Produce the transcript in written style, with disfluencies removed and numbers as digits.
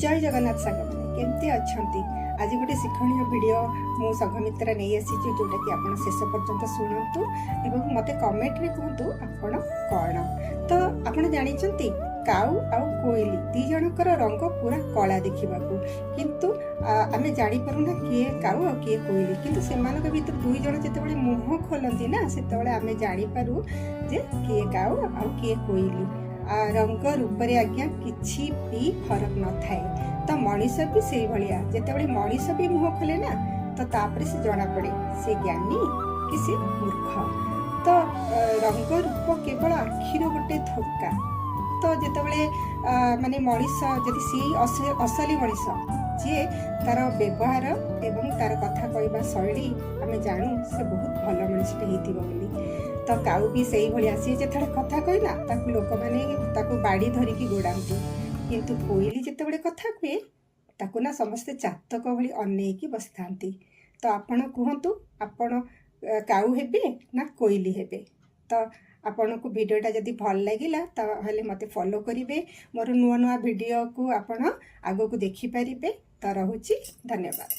ଜୟ ଜଗନ୍ନାଥ ସାଙ୍ଗମାନେ, କେମିତି ଅଛନ୍ତି? ଆଜି ଗୋଟେ ଶିକ୍ଷଣୀୟ ଭିଡ଼ିଓ ମୁଁ ସଂଘମିତ୍ରା ନେଇ ଆସିଛି, ଯେଉଁଟାକି ଆପଣ ଶେଷ ପର୍ଯ୍ୟନ୍ତ ଶୁଣନ୍ତୁ ଏବଂ ମୋତେ କମେଣ୍ଟରେ କୁହନ୍ତୁ ଆପଣ କ'ଣ। ତ ଆପଣ ଜାଣିଛନ୍ତି, କାଉ ଆଉ କୋଇଲି ଦୁଇ ଜଣଙ୍କର ରଙ୍ଗ ପୁରା କଳା ଦେଖିବାକୁ, କିନ୍ତୁ ଆମେ ଜାଣିପାରୁନା କିଏ କାଉ ଆଉ କିଏ କୋଇଲି। କିନ୍ତୁ ସେମାନଙ୍କ ଭିତରୁ ଦୁଇ ଜଣ ଯେତେବେଳେ ମୁହଁ ଖୋଲନ୍ତି ନା, ସେତେବେଳେ ଆମେ ଜାଣିପାରୁ ଯେ କିଏ କାଉ ଆଉ କିଏ କୋଇଲି। ରଙ୍ଗ ରୂପରେ ଆଜ୍ଞା କିଛି ବି ଫରକ ନଥାଏ। ତ ମଣିଷ ବି ସେଇଭଳିଆ, ଯେତେବେଳେ ମଣିଷ ବି ମୁହଁ ଖୋଲେ ନା, ତ ତାପରେ ସେ ଜଣାପଡ଼େ ସେ ଜ୍ଞାନୀ କି ସେ ମୂର୍ଖ। ତ ରଙ୍ଗ ରୂପ କେବଳ ଆଖିର ଗୋଟେ ଧୋକା। ତ ଯେତେବେଳେ ମାନେ ମଣିଷ ଯଦି ସେଇ ଅସଲି ମଣିଷ, ଯିଏ ତାର ବ୍ୟବହାର ଏବଂ ତାର କଥା କହିବା ଶୈଳୀ ଆମେ ଜାଣୁ ସେ ବହୁତ ଭଲ ମଣିଷଟେ ହେଇଥିବ ବୋଲି। ତ କାଉ ବି ସେଇଭଳିଆ, ସିଏ ଯେତେବେଳେ କଥା କହିଲା, ତାକୁ ଲୋକମାନେ ତାକୁ ବାଡ଼ି ଧରିକି ଗୋଡ଼ାନ୍ତି। କିନ୍ତୁ କୋଇଲି ଯେତେବେଳେ କଥା କୁହେ, ତାକୁ ନା ସମସ୍ତେ ଚାତକ ଭଳି ଅନେଇକି ବସିଥାନ୍ତି। ତ ଆପଣ କୁହନ୍ତୁ, ଆପଣ କାଉ ହେବେ ନା କୋଇଲି ହେବେ? ତ ଆପଣଙ୍କୁ ଭିଡ଼ିଓଟା ଯଦି ଭଲ ଲାଗିଲା, ତାହେଲେ ମୋତେ ଫଲୋ କରିବେ। ମୋର ନୂଆ ନୂଆ ଭିଡ଼ିଓକୁ ଆପଣ ଆଗକୁ ଦେଖିପାରିବେ। ତ ରହୁଛି, ଧନ୍ୟବାଦ।